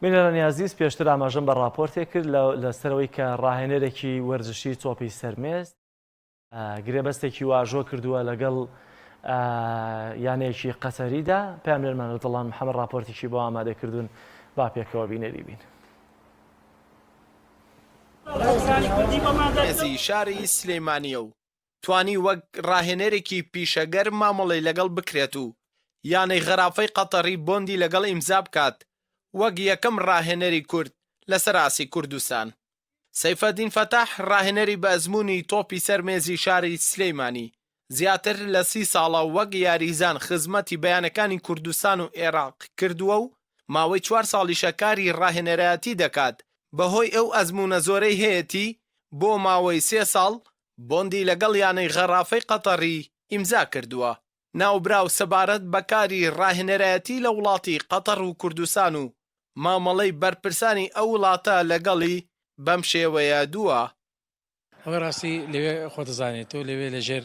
بینەرانی ئازیز پێشتر ئاماژەم بە ڕاپۆرتێک کرد لەسەرەوەی کە ڕاهێنەرێکی وەرزشی تۆپی سەرمێز گرێبەستێکی واژۆ کردووە لەگەڵ یانەیەکی قەتەریدا پاملێرمان دڵان محەممەد راپۆرتێکی بۆ ئامادە کردوون با پێکەوە بینەری بین. مێزی شاری سلێمانییە و توانی وەک ڕاهێنەرێکی پیشەگەر مامەڵەی لەگەڵ بکرێت و یانەی غەرافەی قەتەڕی بۆندی لەگەڵ ئیمزا بکات وەک یەکەم ڕاهێنەری کورد لەسەر ئاستی کوردستان. سەیفەدین فەتاح ڕاهێنەری بە ئەزموونی تۆپی سەر مێزی شاری سلێمانی زیاتر لە سی ساڵە وەک یاریزان خزمەتی بە یانەکانی کوردستان و ئێراق کردووە و ماوەی چوار ساڵیشە کاری ڕاهێنەرایەتی دەکات، بەهۆی ئەو ئەزموونە زۆرەی هەیەتی بۆ ماوەی سێ ساڵ بۆندی لەگەڵ یانەی غەڕافەی قەتەڕی ئیمزا کردووە. ناوبراو سەبارەت بە کاری ڕاهێنەرایەتی لە وڵاتی قەتەڕ و کوردستان و مامەڵەی بەرپرسانی ئەو وڵاتە لەگەڵی بەم شێوەیە دووا. ئەوەی ڕاستی لەوێ خۆت دەزانێت تۆ لەوێ لەژێر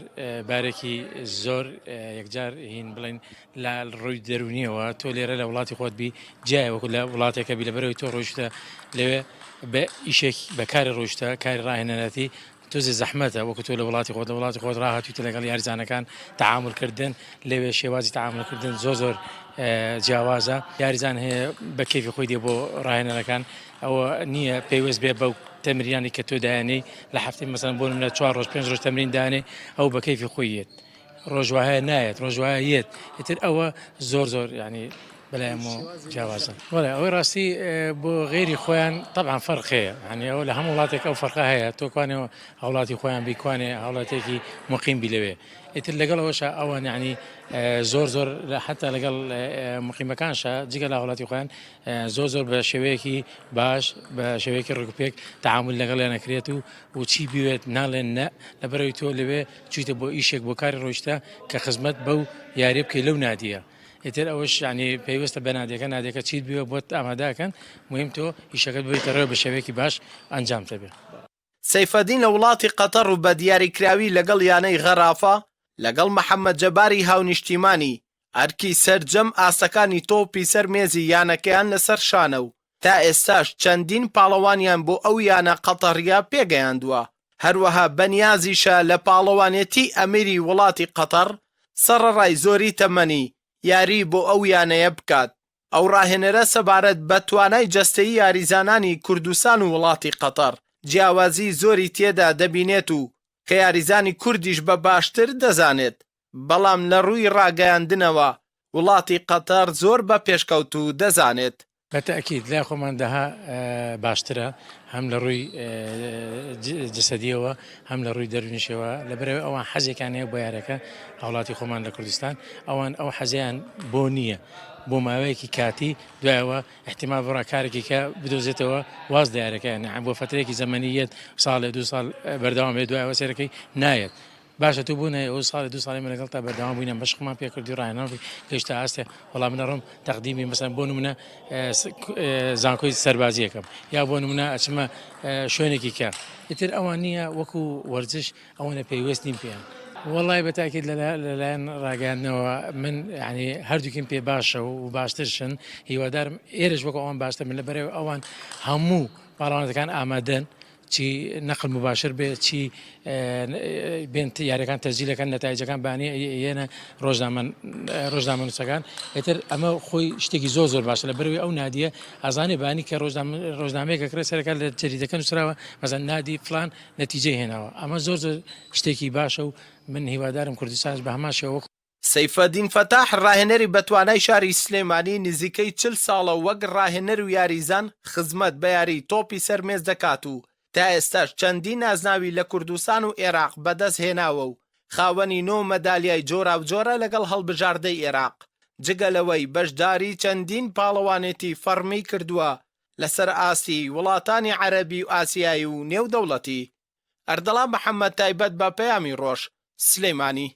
بارێکی زۆر یەکجار هین بڵین لە ڕووی دەرونیەوە تۆ لێرە لە وڵاتی خۆت بی جیایە وەکو لە وڵاتێکە بی لەبەرەوەی تۆ ڕۆیشتە لەوێ بە ئیشێک بە کاری ڕۆیشتە کاری ڕاهێنەرەتی تۆزێ زەحمەتە وەکو تۆ لە وڵاتی خۆت لە وڵاتی خۆت ڕاهاتوویتە لەگەڵ یاریزانەکان تەعامول کردن لەوێ شێوازی تەعامول کردن زۆر زۆر جیاوازە یاریزان هەیە بە کەیفی خۆی دێ بۆ ڕاهێنەرەکان ئەوە نییە پەیوەست بێ بەو تەمرینانی کە تۆ دایانەی لە هەفتەی مەسەن بۆ نمونە چوار ڕۆژ پێنج ڕۆژ تەمرین دانێ ئەو بە کەیفی خۆی یەت ڕۆژ وایە نایەت ڕۆژ وایە یەت ئیتر ئەوە زۆر زۆر یعنی بەلایەمەوە جیاوازە وەڵێ ئەوەی ڕاستی بۆ غێری خۆیان طبعا فەرق هەیە یعنی ئەوە لە هەموو وڵاتێک ئەو فەرقە هەیە تۆ کوانێ هاوڵاتی خۆیان بی کوانێ هاوڵاتێکی مقیم بی لەوێ ئیتر لەگەڵ ئەوەشا ئەوان یعنی زۆر زۆر حتا لەگەڵ مقیمەکانشا جگە لە هاوڵاتی خۆیان زۆر زۆر بە شێوەیەکی باش بە شێوەیەکی ڕێکوپێک تەعامول لەگەڵیان ئەکرێت و و چی بوێت ناڵێن نە لەبەرەوەی تۆ لەوێ چویتە بۆ ئیشێک بۆ کاری ڕۆیشتە کە خزمەت بەو یاریە بکەی لەو نادیە ئیتر ئەوەش یعنی پەیوەستە بە نادیەکە نادیەکە چیت بوێ بۆت ئامادەکەن مهم تۆ ئیشەکەت ببەیتە ڕێوە بە شێوەیەکی باش ئەنجام دەبێت. سەیفەدین لە وڵاتی قەتەڕ و بە دیاریکراوی لەگەڵ یانەی غەرافە لەگەڵ محەمەد جەباری هاونیشتیمانی، ئەرکی سەرجەم ئاستەکانی تۆپی سەر مێزی یانەکەیان لەسەر شانە و تا ئێستاش چەندین پاڵەوانیان بۆ ئەو یانە قەتەڕییە پێگەیاندووە، هەروەها بەنیازیشە لە پاڵەوانێتی ئەمیری وڵاتی قەتەڕ سەڕەڕای زۆری تەمەنی، یاریی بۆ ئەو یانەیە بکات. ئەو ڕاهێنەرە سەبارەت بە توانای جەستەیی یاریزانانی کوردستان و وڵاتی قەتەڕ، جیاوازیی زۆری تێدا دەبینێت و کە یاریزانی کوردیش بە باشتر دەزانێت، بەڵام لە ڕووی ڕاگەیاندنەوە وڵاتی قەتەڕ زۆر بە پێشکەوتوو دەزانێت. بە تەئکید لای خۆمان دەها باشترە هەم لە ڕووی جەسەدیەوە هەم لە ڕووی دەروونیشەوە لەبەرئەوەی ئەوان حەزێکیان هەیە بۆ یاریەکە هاوڵاتی خۆمان لە کوردستان ئەوان ئەو حەزیان بۆ نییە بۆ ماوەیەکی کاتی دوایەوە احتیمال بڕا کارێکی کە بدۆزێتەوە واز لە یاریەکەیان بۆ فترێکی زەمەنیەت ساڵێ دو ساڵ بەردەوام بێت دوایەوە سێرەکەی نایەت باشە تۆ بۆ نایەی ئەو ساڵی دوو ساڵی من لەگەڵ تا بەردەوام بووینە مەشقمان پێ کردی ڕاهێنان بووی گەیشتە ئاستێ وەڵام من ئەڕۆم تەقدیمی مەسەن بۆ نمونە زانکۆی سەربازیەکەم یا بۆ نمونە ئەچمە شوێنێکی کە ئیتر ئەوان نییە وەکو وەرزش ئەوەنە پەیوەست نیم پێیان وەڵای بەتاکید لەلایەن ڕاگەیاندنەوە من یعنی هەردووکیم پێ باشە و باشترشن هیوادارم ئێرەش وەکو ئەوان باشتر من لەبەرەوە ئەوان هەموو پاڵەوانەکان ئامادەن چی نقل مباشر بێ چی بێن یاریەکان تەسجیلەکەن نەتایجەکان بانی یەنە ڕۆژنامە ڕۆژنامەنووسەکان ئیتر ئەمە خۆی شتێکی زۆر زۆر باشە لە بەروی ئەو نادیە ئازانێ بانی کە ڕۆژنامەیەکە کرێ سەرەکە لە جەریدەکە نووسراوە مەزان نادی فلان نەتیجەی هێناوە ئەمە زۆر زۆر شتێکی باشە و من هیوادارم کوردستانش بە هەمان شێوە سەیفەدین فەتاح ڕاهێنەری بەتوانای شاری سلێمانی نزیکەی 40 ساڵە وەک ڕاهێنەر و یاریزان خزمەت بە یاریی تۆپی سەر مێز دەکات و تا ئێستاش چەندین نازناوی لە کوردستان و ئێراق بەدەست هێناوە و خاوەنی نۆ مەدالیای جۆراوجۆرە لەگەڵ هەڵبژاردەی ئێراق، جگە لەوەی بەشداری چەندین پاڵەوانێتی فەڕمی کردووە لەسەر ئاستی وڵاتانی عەرەبی و ئاسیایی و نێودەوڵەتی. ئەردەڵان محەمەد تایبەت بە پەیامی ڕۆژ، سلێمانی.